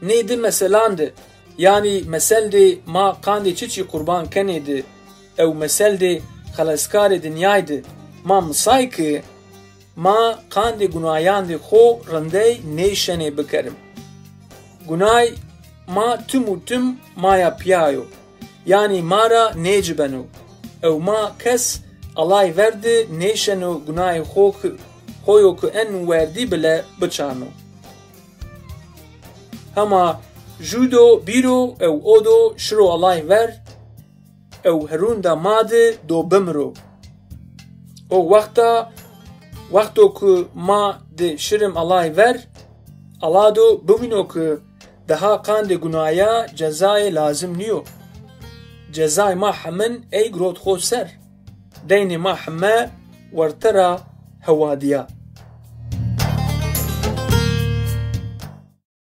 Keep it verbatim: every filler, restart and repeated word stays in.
Nê di meselan de, yanî meseldê ma qandê çiçî qurban kenê de ew meseldê xeleskarê dinyay de, ma misay ki ma qandê gunayandê xo rindey nêşenê bikerim. Gunay ma tim û tim maya piya yo, yanî ma ra nêcibeno. Ew ma kes Allay ver de nêşeno gunayê xo ki, xo yo ki en werdî bile biçarno. Hema jû do bîro ew o do şiro Allay ver, ew herûnda ma de do bimiro. O wexta, wexto ki ma de şirim Allay ver, Alla do bivîno ki daha qandê gunaya cezayê lazim nîyo. Cezay ma hemin ey girot xo ser. Deynê ma heme werte ra hewadîya.